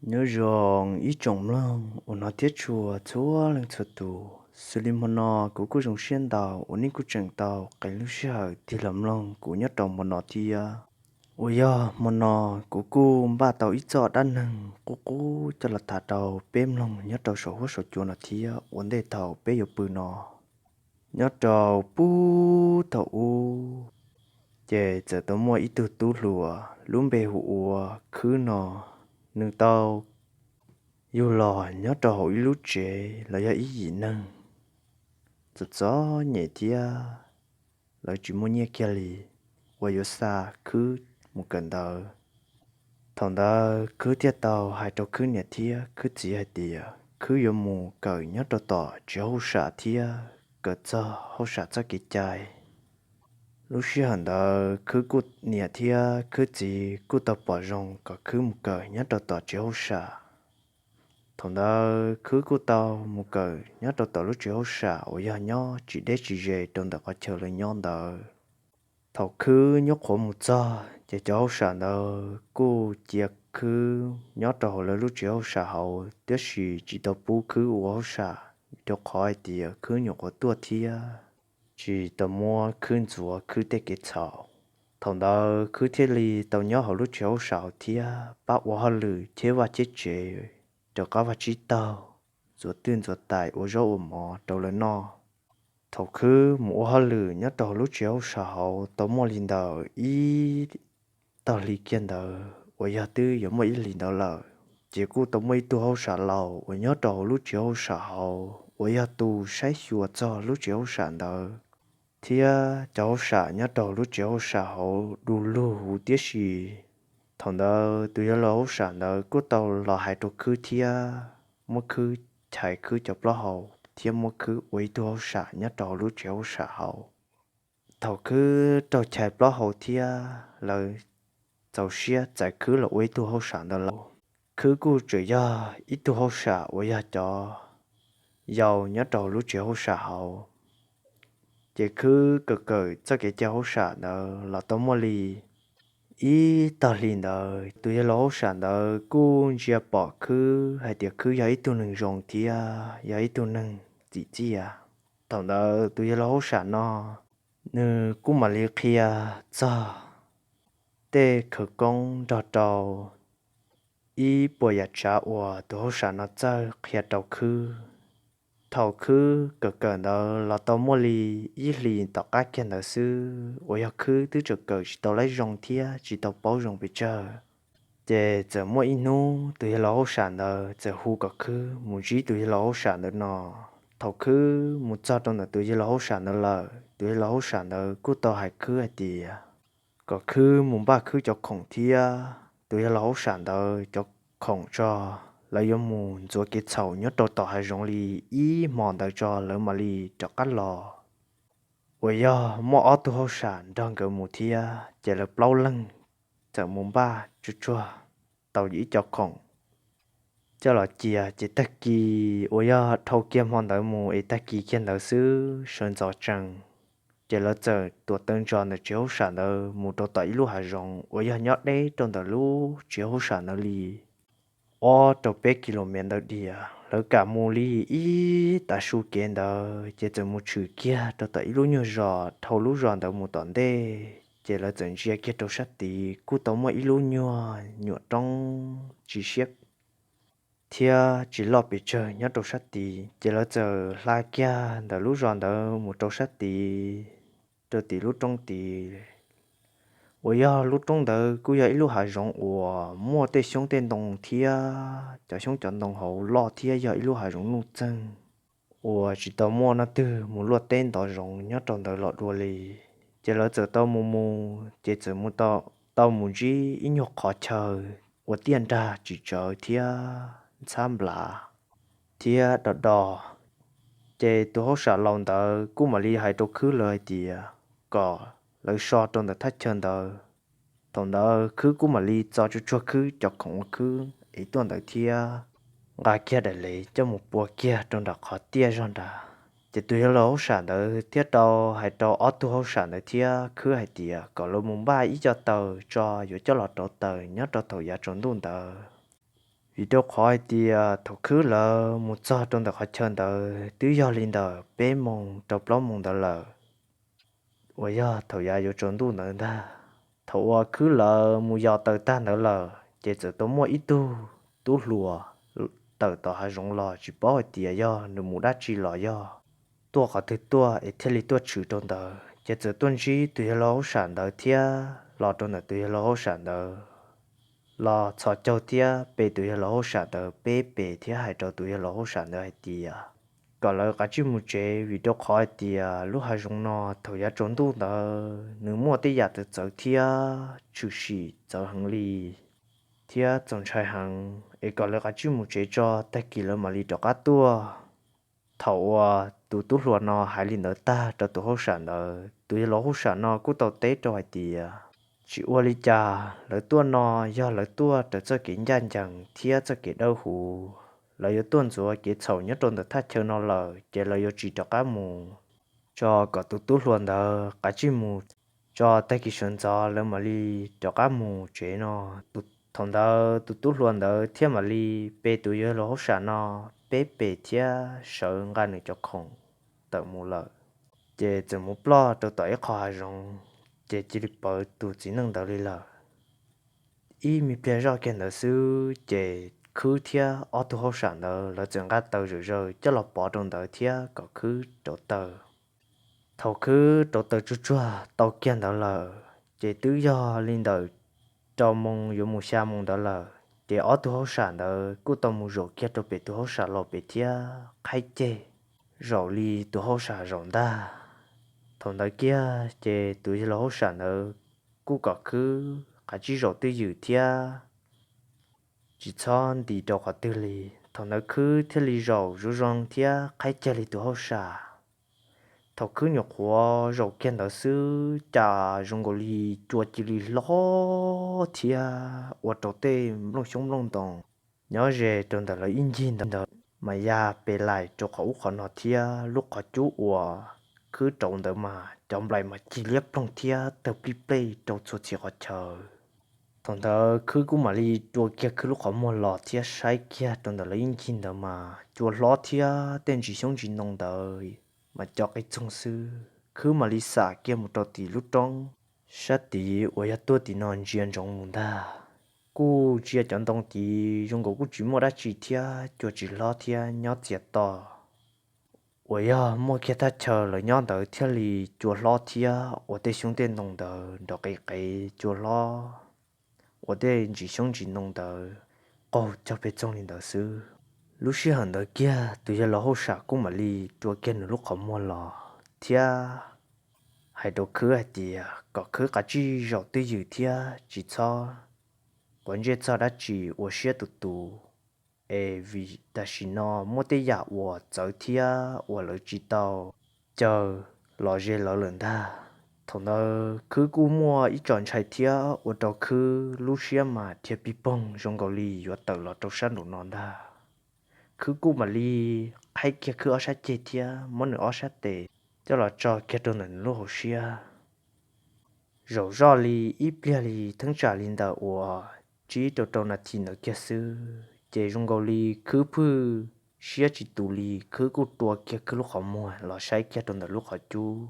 Nyob zoo ib tsoom mloog uas hnov thiab tshua txhua leej txhua tus, xws li hmo no kuv kuj zoo siab ntau uas nej kuj tseem tau qee lub sij hawm tig los mloog kuv nyob rau hmo no thiab. Uas yog hmo no kuv kuj npaj tau ib txoj dab neeg qub qub coj los tham rau peb mloog nyob rau saum huab saum cua no thiab ua ntej thaum peb yuav pw no. Nyob rau puag thaum ub, ces txawm tau muaj ib tug tub hluas lub npe hu ua Khwb no, nws tau yug los nyob rau hauv ib lub tsev los yog ib yim neeg txom txom nyem thiab lawv tsis muaj nyiaj kiag li uas yuav xa Khwb mus kawm ntawv. Thaum ntawd Khwb thiaj tau hais rau Khwb niam thiab Khwb txiv hais tias Khwb yuav mus kawm nyob rau tom tsev hauj sam thiab kawm txog hauj sam txoj kev cai. Lub sij hawm ntawd Khwb kuj, niam thiab Khwb txiv kuj tau pom zoo kom Khwb mus kawm nyob rau tom tsev hauj sam. Thaum ntawd Khwb kuj tau mus kawm nyob rau tom lub tsev hauj sam uas yog nyob tsis deb tsis ze rau ntawm qhov chaw lawv nyob ntawd. Thaum Khwb nyuam qhuav mus txog ces cov hauj sam ntawd kuj cia Khwb nyob rau hauv lawv lub tsev hauj sam hauv, tiam sis tsis tau pub Khwb ua hauj sam, rau qhov hais tias Khwb nyuam qhuav tuaj thiab tsis tau muab Khwb ntxuav Khwb tej kev txhaum. Thaum ntawd Khwb thiaj li tau nyob hauv lub tsev hauj sam hauv thiab pab ua hauj lwm cheb vaj cheb tsev, rov qab vaj tsib taug, ntxuav twj ntxuav tais, ua zaub ua mov rau lawv noj. Thaum Khwb mus ua hauj lwm nyob rau hauv lub tsev hauj sam hauv tau muaj li ntawm ib tag hli kiag ntawd uas yog twb yuav muaj ib hlis ntawd lawm, ces kuj tau muaj ib tug hauj sam laus uas nyob rau hauv lub tsev hauj sam hauv uas yog tus saib xyuas txog lub tsev hauj sam ntawd thiab cov hauj sam nyob rau lub tsev hauj sam hauv du lug huv tib si. Thaum ntawd tus yawg laus hauj sam ntawd kuj tau los hais rau Khwb thiab muab Khwb chais Khwb cov plaub hau thiab muab Khwb ua ib tug hauj sam nyob rau hauv lub tsev hauj sam hauv. Thaum Khwb raug chais plaub hau thiab lawv txaus siab txais Khwb los ua ib tug hauj sam ntawd lawm, Khwb kuj tseem yog ib tug hauj sam uas yog cov yau nyob rau lub tsev hauj sam hauv. Ces Khwb kawm kawm txoj kev cai hauj sam ntawd los tau muaj li ib tag hli ntawd, tus yawg laus hauj sam ntawd kuj ntsia pom Khwb hais tias Khwb yog ib tug neeg zoo thiab yog ib tug neeg txim txiaj. Thaum ntawd tus yawg laus hauj sam no nws kuj mam li qhia txog tej khawv koob nrog rau ib puas yam tsav uas tus hauj sam no txawj qhia rau Khwb. Thaum Khwb kawm kawm ntawd los tau muaj li ib hlis tom qab kiag ntawd xwb uas yog Khwb twb tseem kawm tsis tau laib zoo thiab tsis tau paub zoo pes tsawg, ces txawm muaj ib hnub tus yawg laus hauj sam ntawd txawm hu kom Khwb mus ntsib tus yawg laus hauj sam ntawd no. Thaum Khwb mus txog rau ntawm tus yawg laus hauj sam ntawd lawm, tus yawg laus hauj sam ntawd kuj tau hais Khwb hais tias kom Khwb mus npaj Khwb cov khoom thiab tus yawg laus hauj sam ntawd cov khoom tso, lawv yuav mus ntxuav kev txhaum nyob rau tom hav zoov li ib hmo ntawd tso lawv mam li rov qab los. Uas yog muaj ob tug hauj sam nrog nkawd mus thiab, ces lawv plaub leeg txawm mus npaj tsuag tsuag tau ib co khoom coj los cia. Ces tag kis uas yog dhau kiag hmo ntawd mus es tag kis kiag ntawd xwb sawv ntxov tsees, ces lawv txawm tuam taw ntsos ntawm tsev hauj sam ntawd mus rau tom ib lub hav zoov uas yog nyob deb rau ntawm lub tsev hauj sam ntawd li ob rau peb kis lus mev ntawd diam. Lawv kam mus li ib tav su kev ntawd ces txawm mus tshwm kiag rau tom ib lub nyuag zos. Dhau lub zos ntawd mus tom ntej ces lawv txawm ntsia kiag rau sab tid kuj tau muaj ib lub nyuag nyuam roob tsis siab thiab tsis loj pes tsawg nyob rau sab tid. Ces lawv txawm hla kiag ntawm lub zos ntawd mus rau sab tid, rau tim lub roob tid. Uas yog lub roob ntawd kuj yog ib lub hav zoov uas muaj tej xyoob tej ntoo thiab cov xyoob cov ntoo hauv loj thiab yog ib lub hav zoov nuj txeeg uas tsis tau muaj noj twg mus luaj teb ntov zoov nyob rau ntawd los dua li. Ces lawv txawm tau mus mus ces txawm mus tau mus ntsib ib nyuag qhov chaw uas tiaj nrag tsis tsawv thiab ntxhab nplav thiab do do. Ces tus hauj sam laus ntawd kuj mam li hais rau Khwb lawv hais tias kom lawv so rau ntawm thaj chaw ntawd. Thaum ntawd Khwb kuj mam li txo tsuag tsuag Khwb cov khoom uas Khwb ev tuaj ntawd thiab nqa kiag daim lev coj mus pua kiag rau nram qhov tiaj zog nrad. Ces tus yawg laus hauj sam ntawd thiaj tau hais rau ob tug hauj sam ntawd thiab Khwb hais tias kom lawv mus npaj ib co taws tso yuav coj los rauv taws nyob rau thaum yav tsaus ntuj ntawd. Vim rau qhov hais tias thaum khwb lawv mus txog rau ntawm qhov chaw ntawd twb yog li ntawm peb moos rau plaub moos ntawd lawm, uas yog thaum yav yuav tsaus ntuj ntawd ntag. Thaum uas khwb lawv mus yos taws tag ntawd lawm ces txawm tau muaj ib tug tub hluas tawm tom hav zoov los, tsis paub hais tias yog nws mus dab tsi los yog tuaj qhov twg tuaj es thiaj li tuaj tshwm rau ntawd. Ces txawm tuaj ntsib tus yawg laus hauj sam ntawd thiab los rau ntawm tus yawg laus hauj sam ntawd los txhos caug thiab pe tus yawg laus hauj sam ntawd peb pes thiab hais rau tus yawg laus hauj sam ntawd hais tias kom lawv kav tsij mus tsev, vim rau qhov hais tias lub hav zoov no thaum yav tsaus ntuj ntawd nws muaj tej yam txawv txawv thiab tshwm sim txawv heev li thiab txaus ntshai heev, es kom lawv kav tsij mus tsev tso, tag kis lawv mam li rov qab tuaj. Thaum uas tus tub hluas no hais li ntawd tag rau tus hauj sam ntawd, tus yawg laus hauj sam no kuj tau teb rau hais tias tsis ua li cas, lawv tuaj no yog lawv tuaj raws txoj kev ncaj ncees thiab txoj kev dawb huv. Lawv yuav tuaj ntxuav kev txhaum nyob rau ntawm thaj chaw no lawm ces lawv yuav tsis rov qab mus, tso kom tus tub hluas ntawd kav tsij mus tso, tag kis sawv ntxov lawv mam li rov qab mus tsev no. Thaum ntawd tus tub hluas ntawd thiaj mam li pe tus yawg laus hauj sam no peb pes thiab sawv nqa nws cov khoom tawm mus lawm. Ces txawm mus ploj rau tom ib qho hav zoov, ces cia li pawv tus txiv neej ntawd li lawm. Ib me pliag zoj kiag ntawd xwb ces khwb thiab ob tug hauj sam ntawd lawv txawm nqa taws zawm zaws coj los pov rau ntawd thiab kom khwb rauv taws. Thaum khwb rauv taws tsuag tsuag tau kiag ntawd lawm ces twb yog li ntawm rau moos yuav mus xya moos ntawd lawm, ces ob tug hauj sam ntawd kuj tau mus zaum kiag rau pem tus hauj sam laus pem thiab qhaib ceg zaum li tus hauj sam zaum ntag. Thaum ntawd kiag ces tus yawg laus hauj sam ntawd kuj kom khwb kav tsij zaum twj ywm thiab tsis txhob nti rau qhov twg li. Thaum ntawd khwb thiaj li zaum zoo zoo thiab qhaib ceg li tus hauj sam. Thaum khwb nyuam qhuav zaum kiag ntawd xwb cas zoo nkaus li cua cia li hlob thiab ua rau tej nplooj xyoob nplooj ntoos nyob ze rau ntawm lawv ib ncig ntawd mas ya pes laim rau qhov ub qhov no thiab lub qhov cub uas khwb rauv ntawd mas cov nplaim mas cig liab ploog thiab tawg plij plej rau txhua txhia qhov chaw. Thaum ntawd khwb kuj mam li rua kiag khwb lub qhov muag los thiab saib kiag rau ntawm lawv ib ncig ntawd mas cua hlob thiab tej ntsis xyoob ntsis ntoo ntawd mas co qe txoog xwb. Khwb mam li xam kiag mus rau tim lub roob sab tid uas yog tuaj tim no ntsia ntsoov mus ntag. Kuj ntsia cov ntoo tid zoo nkaus kuj tsis muaj dab tsi thiab cua tsis hlob thiab nyob txias to. Uas yog muaj kiag thaj chaw lawv nyob ntawd thiaj li cua hlob thiab ua tej xyoob tej ntoo ntawd nrov qev qev cua hlob, ua tej ntsis xyoob ntsis ntoo ntawd qaug cog pes txoog li ntawd xwb. Lub sij hawm ntawd kiag tus yawg laus hauj sam kuj mam li rua kiag nws lub qhov muag los thiab hais rau khwb hais tias kom khwb kav tsij zaum twj ywm thiab tsis txhob quav ntsej txog dab tsi ua siab tus tus, es vim tam sim no muaj tej yam uas txawv thiab uas lawv tsis tau caw los ze lawv lawm ntag. Thaum ntawd khwb kuj muaj ib txoj ntshai thiab ua rau khwb lub siab mas dhia pig poog zoo nkaus li yuav tawm los rau sab nraum no ntag. Khwb kuj mam li qhaib kiag khwb ob sab ceg thiab muab nws ob sab tes coj los tso kiag rau ntawm nws lub hauv siab. Zaum zoj li ib pliag li theeb tsam li ntawm uas tsib rau rau nas this ntawd kiag xwb ces zoo nkaus li khwb phwj siab tsis tus li, khwb kuj rua kiag khwb lub qhov muag los saib kiag rau ntawm lub qhov cub.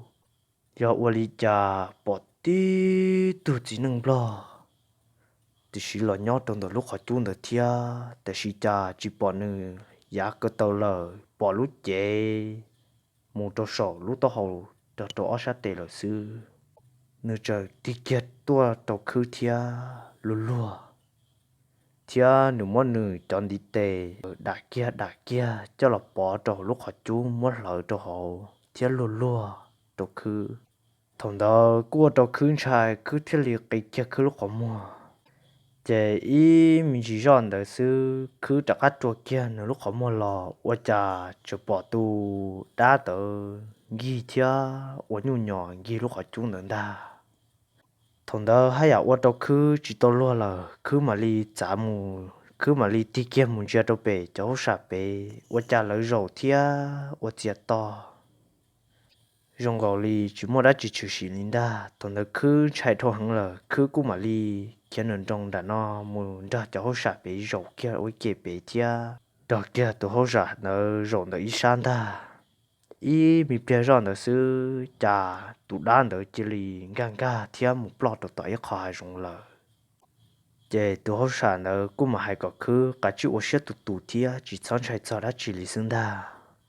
Yog ua li cas pom tib tug txiv neej nplog tiam sis los nyob rau ntawm lub qhov cub ntawd thiab, tiam sis cas tsis pom nws yav ko taw lawm, pom lub cev mus rau saum lub taub hau rau rau ob sab tes lawm xwb. Nws txawm tig kiag tuaj rau khwb thiab luag luag, thiab nws muab nws cov ntiv tes dam kiag dam kiag coj los pov rau hauv lub qhov cub muab hlawv rau hauv thiab luag luag rau khwb. Thaum ntawd kuj ua rau khwb ntshai, khwb thiaj li qi kiag khwb lub qhov muag. Ces ib me ntsis zoj ntawd xwb khwb rov qab rua kiag nws lub qhov muag los ua cas tseem pom tus dab ntawd nkig thiab ua nyuj nyos nkig lub qhov cub ntawd ntag. Thaum ntawd haj yam ua rau khwb tsis tau luag lawm, khwb mam li txav mus, khwb mam li tig kiag mus ntsia rau pem cov hauj sam pem ua cas lawv zaum thiab ua txias to. zoo nkaus li tsis muaj dab tsi tshwm sim li ntag. Thaum ntawd Khwb ntshai dhau heev lawm, Khwb kuj mam li khiav nroos nroos nram no mus nrog cov hauj sam pem zaum kiag ua ke pem thiab nrog kiag tus hauj sam ntawd zaum ntawm ib sab ntag. Ib me pliag zoj ntawd xwb cas tus dab ntawd cia li nkag nkag thiab mus ploj rau tom ib qho hav zoov lawm. Ces tus hauj sam ntawd kuj mam hais kom Khwb kav tsij ua siab tus tus thiab tsis txhob ntshai txog dab tsi li xwb ntag.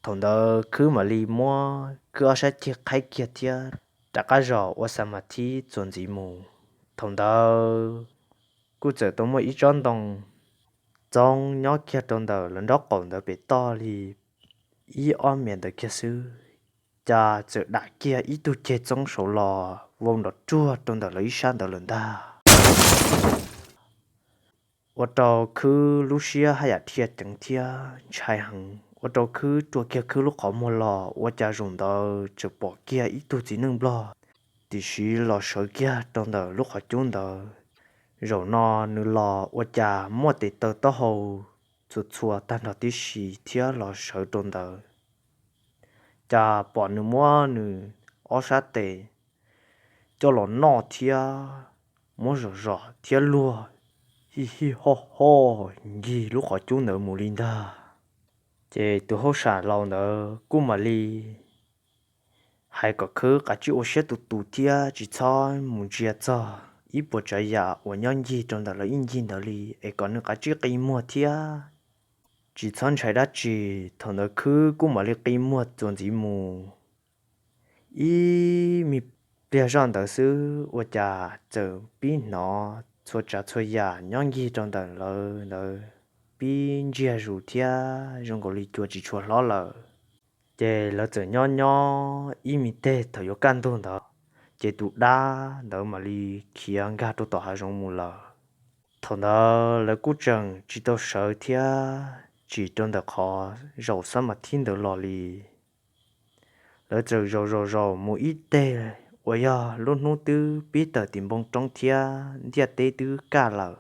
Thaum ntawd Khwb mam li muab Khwb ob sab ceg qhaib kiag thiab rov qab zos ua xa ma thib txuas ntxiv mus. Thaum ntawd kuj txawm tau muaj ib tsob ntoo txoov nyob kiag rau ntawm lawv nraub qaum ntawd pem toj li ib ob mev ntawd kiag xwb, cas txawm dam kiag ib tug ceg txoov saud los vau nrov ruag rau ntawm lawv ib sab ntawd lawm ntag. Ua rau Khwb lub siab haj yam dhia ceev thiab ntshai heev, ua rau Khwb rua kiag Khwb lub qhov muag los ua cas zaum ntawd tseem pom kiag ib tug txiv neej nplog, tiam sis los sawv kiag rau ntawm lub qhov cub ntawd. Zaum no nws los ua cas muaj tes taw taub hau txhua txhua tag nrho tib si thiab los sawv rau ntawd, cas pom nws muab nws ob sab tes coj los noj thiab muab zom zom thiab luag hij hij hoj hoj ncig lub qhov cub ntawd mus li ntag. Ces tus hauj sam laus ntawd kuj mam li hais kom Khwb kav tsij ua siab tus tus thiab tsis txhob mus ntsia txog ib puas tsav yam uas nyob ncig rau ntawm lawv ib ncig ntawd li, es kom nws kav tsij qi muag thiab tsis txhob ntshai dab tsi. Thaum ntawd Khwb kuj mam li qi muag txuas ntxiv mus. Ib me pliag zoj ntawd xwb ua cas txawm pib hnov txhua tsav txhua yam nyob ncig rau ntawm lawv ntawd pib ntsiag zus thiab zoo nkaus li cua tsis tshua hlob lawm. Ces lawv txawm nyob nyob ib me teg thaum yuav kaj ntug ntawd, ces tus dab ntawd mam li khiav nkag rau tom hav zoov mus lawm. Thaum ntawd lawv kuj tseem tsis tau sawv thiab tsim rau ntawm qhov zaum xab ma thib ntawd los li. Lawv txawm zaum zaum zaum mus ib teg uas yog lub hnub twb pib tawm tim npoo roob thiab ntiaj teb twb kaj lawm.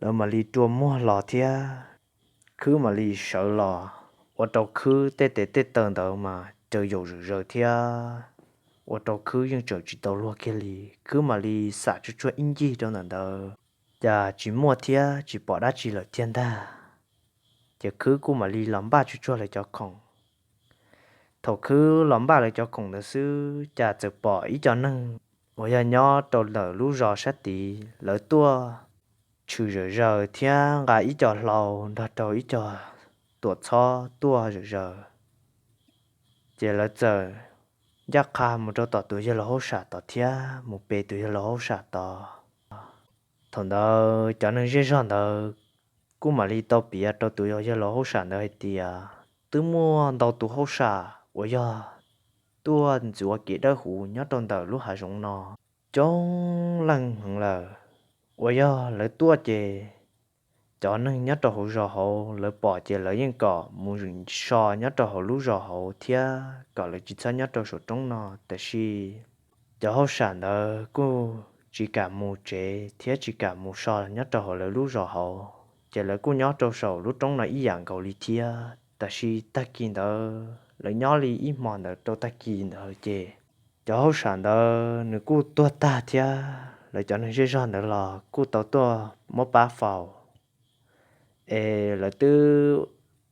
Lawv mam li rua muag los thiab Khwb mam li sawv los, ua rau Khwb tej tes tej taw ntawd mas caws yaum zawm zaws thiab ua rau Khwb yeej tseem tsis tau luag kiag li. Khwb mam li xam tsuag tsuag ib ncig rau ntawm ntawd, cas tsis muaj thiab tsis pom dab tsi lawm tiag ntag. Ces Khwb kuj mam li los npaj tsuag tsuag lawv cov khoom. Thaum Khwb los npaj lawv cov khoom ntawd xwb cas txawm pom ib co neeg uas yog nyob rau ntawm lub zos sab tid, lawv tuaj tshwm zawm zaws thiab nqa ib co hlau nrog rau ib co tuam txhob tuaj zawm zaws. Ces lawv txawm ncaj qha mus rau tom tus yawg laus hauj sam tod thiab mus pe tus yawg laus hauj sam tod. Thaum ntawd cov neeg zej zog ntawd kuj mam li tau piav rau tus yawg laus hauj sam ntawd hais tias twb muaj ntau tus hauj sam uas yog tuaj ntxuav kev dawb huv nyob rau ntawm lub hav zoov no coob leej heev lawm. Uas yog lawv tuaj ces cov neeg nyob rau hauv zos hauv lawv pom ces lawv yeej kom mus so nyob rau hauv lub zos hauv thiab kom lawv tsis txhob nyob rau saum roob no. Tab sis cov hauj sam ntawd kuj tsis kam mus tsev thiab tsis kam mus so nyob rau hauv lawv lub zos hauv, ces lawv kuj nyob rau saum lub roob no ib yam nkaus li thiab. Tab sis tag kis ntawd lawv nyob li ib hmo ntawd rau tag kis ntawd ces cov hauj sam ntawd nws kuj tuag tag thiab lawv cov neeg zej zog ntawd los kuj tau tuaj muab pab faus. Es lawv twb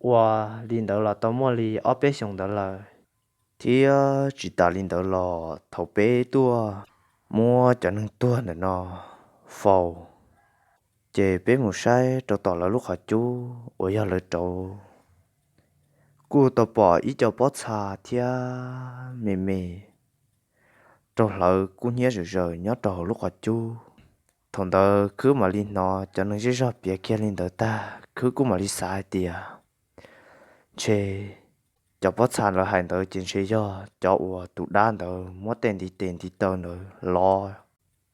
ua li ntawd los tau muaj li ob peb xyoos ntawd lawm, thiab tsis tas li ntawd los thaum peb tuaj muab cov neeg tuag ntawm no faus, ces peb mus saib rau tom lawv lub qhov cub uas yog lawv rauv, kuj tau pom ib co pob txha thiab me me rau hlawv kub hnyiab zawm zaws nyob rau hauv lub qhov cub. Thaum ntawd Khwb mam li hnov cov neeg zej zog piav kiag li ntawd tag, Khwb kuj mam li xav hais tias ntshe cov pob txha lawv hais ntawd ces ntshe yog cov uas tus dab ntawd muab tej ntiv tes ntiv taw ntawd lov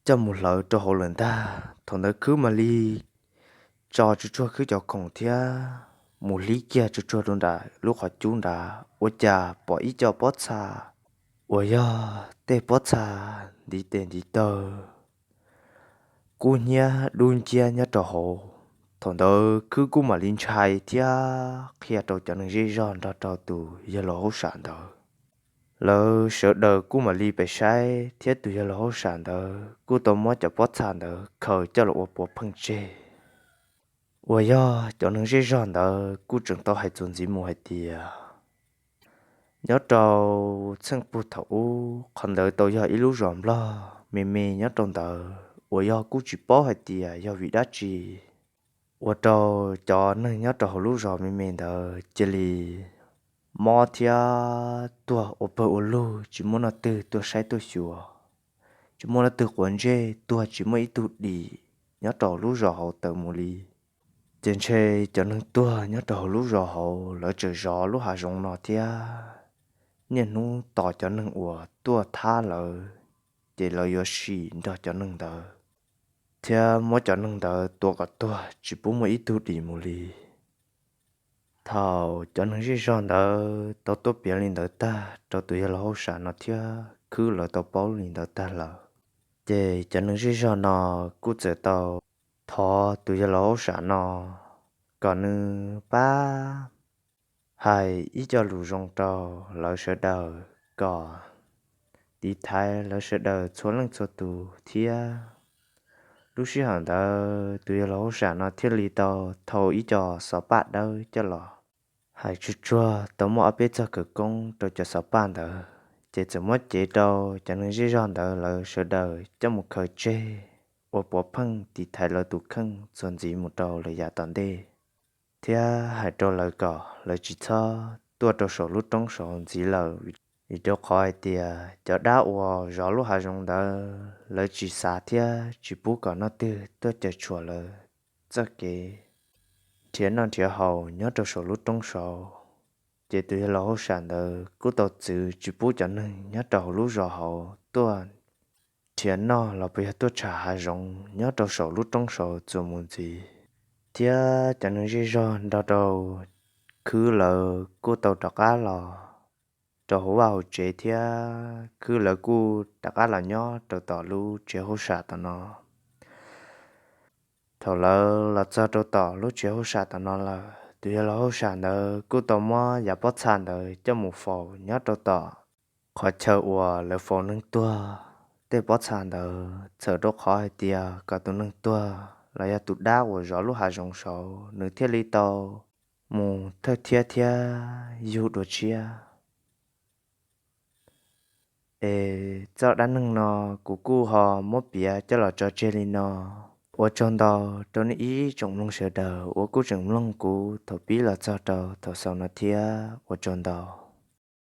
coj mus hlawv rau hauv lawm ntag. Thaum ntawd Khwb mam li tso tsuag tsuag Khwb cov khoom thiab mus hlib kiag tsuag tsuag rau nram lub qhov cub nrad, ua cas pom ib co pob txha uas yog tej pob txha ntiv tes ntiv taw kub hnyiab dub nciab nyob rau hauv. Thaum ntawd Khwb kuj mam li ntshai thiab qhia rau cov neeg zej zog nrog rau tus yawg laus hauj sam ntawd. Lawv sawv daws kuj mam li pem saib thiab tus yawg laus hauj sam ntawd kuj tau muab cov pob txha ntawd khaws coj los ua puav pheej tseg. Uas yog cov neeg zej zog ntawd kuj tseem tau hais txuas ntxiv mus hais tias, nyob rau txheej puag thaum ub qhov ntawd tau yog ib lub zos nplog me me nyob rau ntawd uas yog kuj tsis paub hais tias yog vim dab tsi ua rau cov neeg nyob rau hauv lub zos me me ntawd cia li mob thiab tuag ua pawg ua lug, tsis muaj leej twg tuaj saib tuaj xyuas, tsis muaj leej twg quav ntsej, tuag tsis muaj ib tug dim nyob rau lub zos hauv tawm mus li. Ces ntshe cov neeg tuag nyob rau hauv lub zos hauv lawv tseem zov lub hav zoov no thiab, niaj hnub tos cov neeg uas tuaj thab lawv, ces lawv yuav sim nrog cov neeg ntawd thiab muab cov neeg ntawd tua kom tuag tsis pub muaj ib tug dim mus li. Thaum cov neeg zej zog ntawd tau tuaj piav li ntawd tag rau tus yawg laus hauj sam no thiab khwb lawv tau paub li ntawd tag lawm, ces cov neeg zej zog no kuj txawm tau thov tus yawg laus hauj sam no kom nws pab hais ib co lus zoo rau lawv sawv daws kom tiv thaiv lawv sawv daws txhua leej txhua tus thiab. Lub sij hawm ntawd tus yawg laus hauj sam no thiaj li tau thau ib co xov paj dawb coj los hais tsuag tsuag tau muaj ob peb txog khawv koob rau cov xov paj ntawd, ces txawm muab cev rau cov neeg zej zog ntawd lawv sawv daws coj mus khaws tseg ua puav pheej tiv thaiv lawv tus kheej txuas ntxiv mus rau lawm yav tom ntej, thiab hais rau lawv kom lawv tsis txhob tuaj rau saum lub roob saud ntxiv lawm, vim rau qhov hais tias cov dab uas zov lub hav zoov ntawd lawv tsis xav thiab tsis pub kom leej twg tuaj caws tshuam lawv txoj kev nrhiav noj nrhiav haus nyob rau saum lub roob saud. Ces tus yawg laus hauj sam ntawd kuj tau txwv tsis pub cov neeg nyob rau hauv lub zos hauv tuaj nrhiav noj los puas yog tuaj tsham hav zoov nyob rau saum lub roob saud txuas mus ntxiv, thiab cov neeg zej zog nrog rau khwb lawv kuj tau rov qab los rau hauv vaj hauv tsev thiab khwb lawv kuj rov qab los nyob rau tom lub tsev hauj sam tom no. Thaum lawv los txog rau tom lub tsev hauj sam tom no lawm, tus yawg laus hauj sam ntawd kuj tau muab yav pob txha ntawd coj mus faus nyob rau tom qhov chaw uas lawv faus neeg tuag tej pob txha ntawd, txhawm rau qhov hais tias kom tus neeg tuag los yog tus dab uas zov lub hav zoov saud nws thiaj li tau mus thawj thiab thiab yug dua tshiab. Es txoj dab neeg no kuv kuj ho muab piav coj los tso tseg li no. Ua tsaug ntau rau nej ib tsoom mloog sawv daws uas kuj tseem mloog kuv thaum pib los txog rau thaum xaus no thiab ua tsaug ntau.